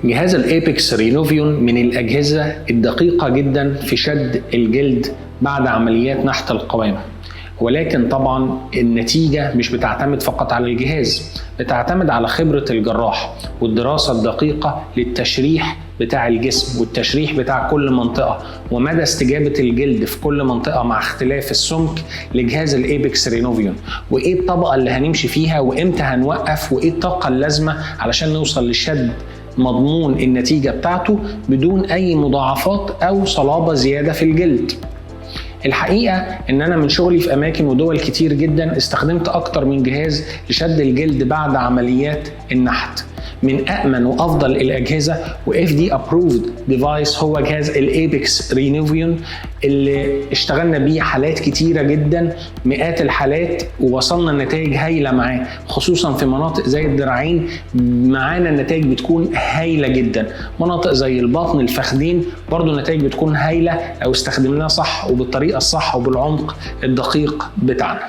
جهاز ال Apex Renuvion من الأجهزة الدقيقة جدا في شد الجلد بعد عمليات نحت القوام، ولكن طبعا النتيجة مش بتعتمد فقط على الجهاز، بتعتمد على خبرة الجراح والدراسة الدقيقة للتشريح بتاع الجسم والتشريح بتاع كل منطقة ومدى استجابة الجلد في كل منطقة مع اختلاف السمك لجهاز ال Apex Renuvion، وايه الطبقة اللي هنمشي فيها وامتى هنوقف وايه الطاقة اللازمة علشان نوصل لشد مضمون النتيجة بتاعته بدون أي مضاعفات أو صلابة زيادة في الجلد. الحقيقة إن أنا من شغلي في أماكن ودول كتير جدا استخدمت أكتر من جهاز لشد الجلد بعد عمليات النحت. من أأمن وأفضل الأجهزة و FDA approved device هو جهاز ال Apex Renuvion اللي اشتغلنا بيه حالات كتيرة جدا، مئات الحالات، ووصلنا لنتائج هايلة معاه، خصوصا في مناطق زي الدراعين معانا النتائج بتكون هايلة جدا. مناطق زي البطن، الفخدين، برضو النتائج بتكون هايلة لو استخدمناه صح وبالطريقة الصح وبالعمق الدقيق بتاعنا.